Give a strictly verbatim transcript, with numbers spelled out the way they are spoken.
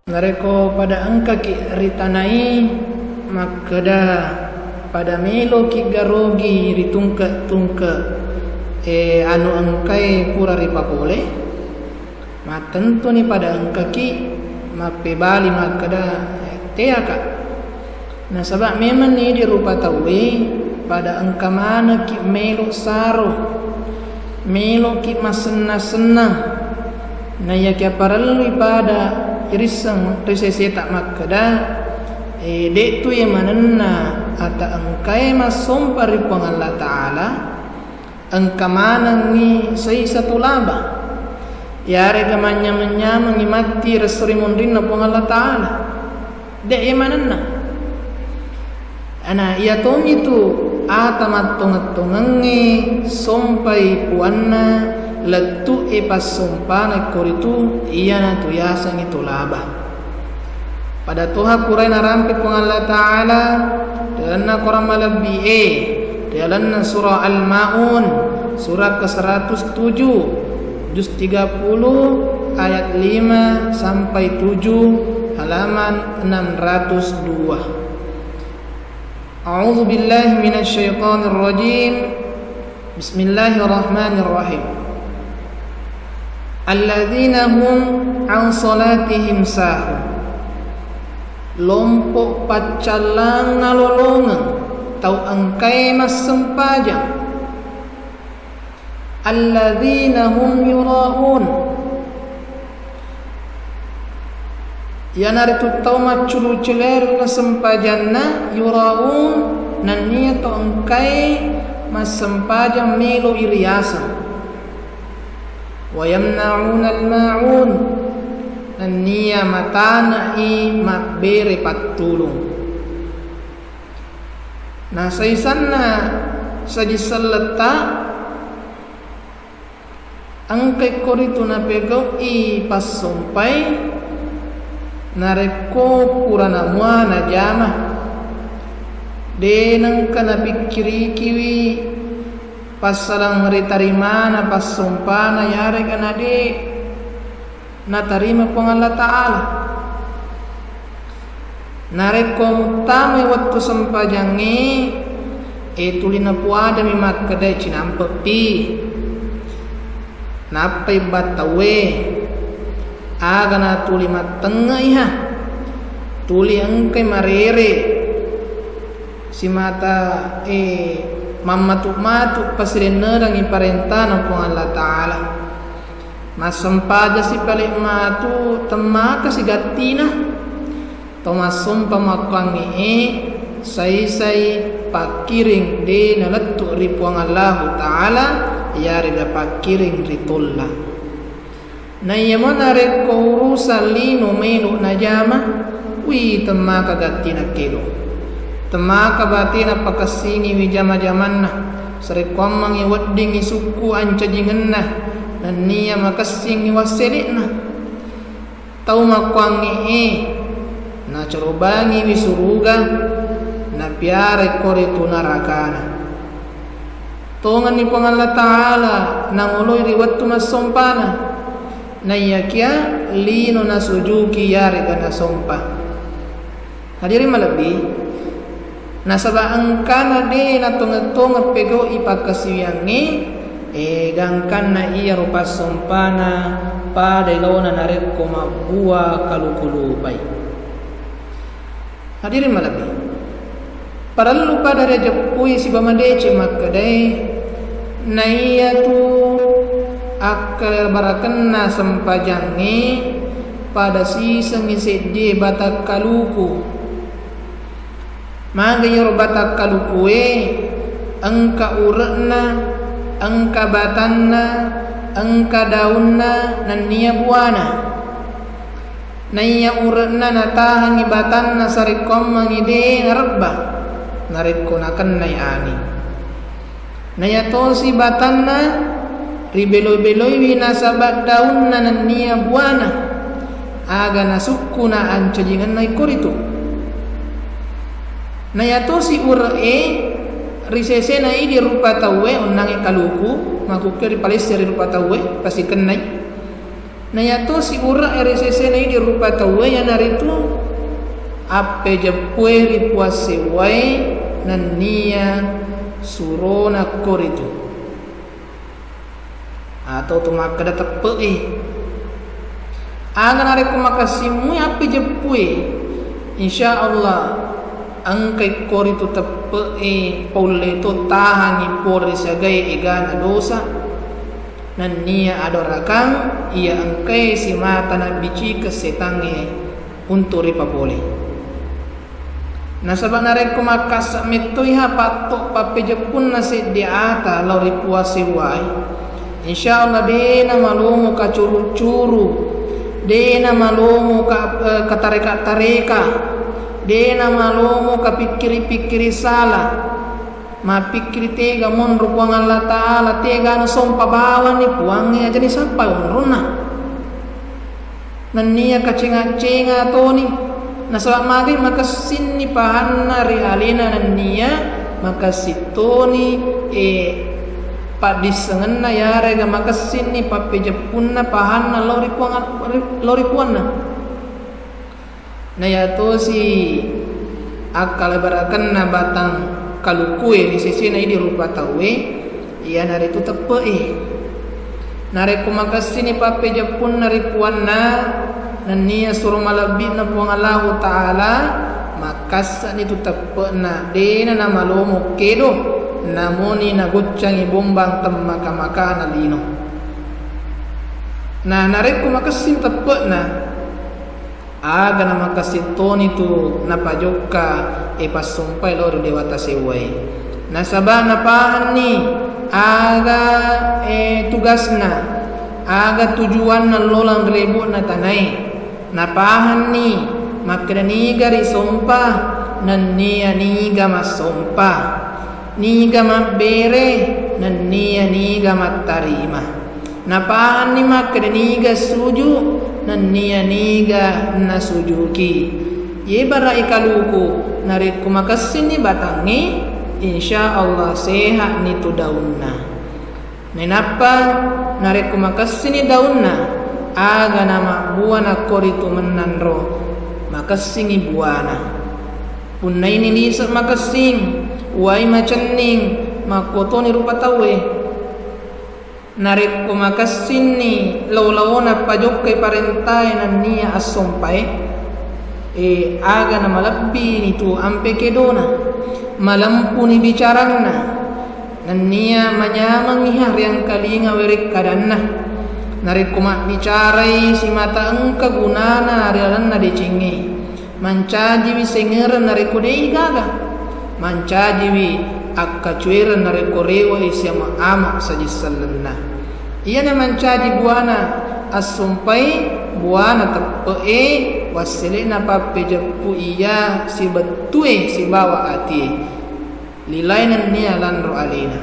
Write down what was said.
Narekko pada engkaki ritanai makkeda pada meloki garogi ri tungke-tungke, e, anu engkae pura ripapole, mattentuni pada engkaki mappebali makkeda, e, teaka. Nasaba memenni idi rupa tauwe pada engka manekki melo saro, meloki masenna-senna. Naiyakia parellui pada irisseng ri seseta makkeda, e, de'tu ye manenna ata engkae massompa ri Puang Allah Ta'ala, engka manengngi saisa tu laba, yarega manynyameng-nyamengngi matti resso ri munrinna Puang Allah Ta'ala. De' ye manenna. Ana, iya tomitu ata mattongeng-tongengnge sompai puanna lettu'e passompana koritu iyanatu yasengngi tu laba. Pada toha purae narampe Puang Allah Ta'ala ri lalenna Korang malebbi'e, ri lalenna Surah Al-Maun, surah ke seratus tujuh, juz tiga puluh, ayat lima sampai tujuh, halaman enam ratus dua. A'udzu billahi minasy syaithanir rajim. Bismillahirrahmanirrahim. Alladzina hum an salatihim sahun. Lompo paccallang nalolongeng tau engkae massempajang. Alladzina hum yura'un. Iyanaritu tau macculu-culu ri sempajanna, yura'un, nennia to engkae massempajang melo iriaseng. Wa yamna'unal ma'un, nennia matane'i mabbere pattulung. Nasaisanna saji selletta, engkai koritu napegau'i passompai narekko purana mua najama. De' nengka napikkirikiwi passalang ritarimana passompana yarega na de' natarima Puang Allah Ta'ala. Narekko muttamai wettu sempajangnge, e, tuli napuadami makkedae cinampe'pi. Nappai battauwe, aga natuli mattengnge'iha, tuli engkai marere, simata, e, mammatu-matu pasirennerengngi parentana Puang Allah Ta'ala. Massempajasi pale matu temmaka sigattina. To massompa makkuangnge e, saisai pakkiring de nalettu ri Puang Allahu Ta'ala, yarega pakkiring ri tolla. Naiyamo narekko urusan lino melo najama, wi temmaka gattina kedo. Temmaka batena pakessingiwi jama-jamanna, sarekkuammengngi weddingngi sukku ancajingenna, nennia makessingngi wassele'na. Tau makkuangnge e, nacarobangiwi suruga, napiarai koritu narakana. Tongenni Puang Allah Ta'ala nangoloi ri wettu massompana, naiyakia lino nasujuki yarega nasompa. Hadirin malebbi, nasaba engkana de natongeng-tongeng pegau'i pakkasiwiyangnge, e, gangkanna iyaro passompana padai laona narekko mabbua kaluku-lupai. Hadirin malebbi, parellu pada riajeppui sibawa madeceng makkedae, naiyatu akkalebarakenna sempajangnge pada sisengngi seddie batang kaluku. Maga iyaro batang kalukue, engka ure'na, engka batanna, engka daunna, nennia buana. Naiya ure'na natahangngi batanna sarekkoammengngi de narebba, narekko nakennai anging. Naiya tosi batanna ribelo-beloiwi nasaba daunna nennia buana, aga nasukku naancajingenna ikkoritu. Naiya tosi ure'e ri sesena idi rupa tauwe onnangnge kaluku, makkukkue ripalesse ri rupa tauwe, pasikennai. Naiyato siure'e ri sesena idi rupa tauwe, iyanaritu appejeppue ri puang sewwae nenniya surona koritu. Atau tu makkeda teppe'e. Aga narekko makessing mui appejeppue, insya Allah engkai koritu teppe'e, paulle to tahangi pole ri siagae egana dosa. Nenniya adorakang iya engkae simata nabbicikeng setangnge untu ripapole. Nasaba narekko makkassa mettoiha patto pappejeppunna seddi ata lao ri puang sewwae, insya Allah de namalomo kacuru-curu, de namalomo ka-, eh, katareka-tareka, de namalomo kapikkiri-pikkiri sala. Mappikkiri tega monro Puang Allah Ta'ala, tega nasompa bawanni Puangnge aja nisappai onronna. Nenniya kacenga-cenga toni, nasaba magi makessinni pahanna ri alena nenniya makessing toni, eh, paddissengenna yarega makessinni pappejeppunna pahanna lao ri Puang, lao ri Puanna. Nayatosi akkalabarakenna batang kalukue ri sesena idi rupa tauwe, iyanaritu teppe'e. Narekko makessini pappejeppunna ri puanna, nenniya suro malebbi'na Puang Allahu Ta'ala, makkassa'ni tu teppe'na, dena namalomo kedo, namoni nagoccangi bombang temmaka-makana lino. Na narekko makessing teppe'na, aga namakessing toni tu napajokka, e, passompai lao ri dewata sewwae. Nasaba napahanni aga, e, tugasna, aga tujuanna lolang ri lebo'na tanae. Napahanni makkeda niga risompa, nenniya niga massompa, niga mabbere, nenniya niga mattarima. Napahanni makkeda niga suju, nenniya niga nasujuki. Ye bara'i kaluku, narekko makessinni batangnge, insya Allah sehatni tu daunna. Nainappa narekko makessini daunna, aga namabbua nakkoritu mennanro, makessingi buana. Punnaini lise' makessing, uwai macenning, makkotoni rupa tauwe. Narekko makessinni lao-laona pajokkai parentae nenniya assompae, e, aga namalebbini tu ampe kedona, malempuni bicaranna, nenniya manyamengngiha riangkalinga werekkadanna. Narekko mabbicarai simata engka gunana ri lalenna decengnge, mancajiwi sengereng narekko de'i gaga, mancajiwi akkacuereng narekko rewe'i siame-ame saji sellenna. Iyana mancaji buana assompai, buana teppe'e, wassele'na pappejeppu iya sibettue sibawa atie. Lilai nenniya lanro alena.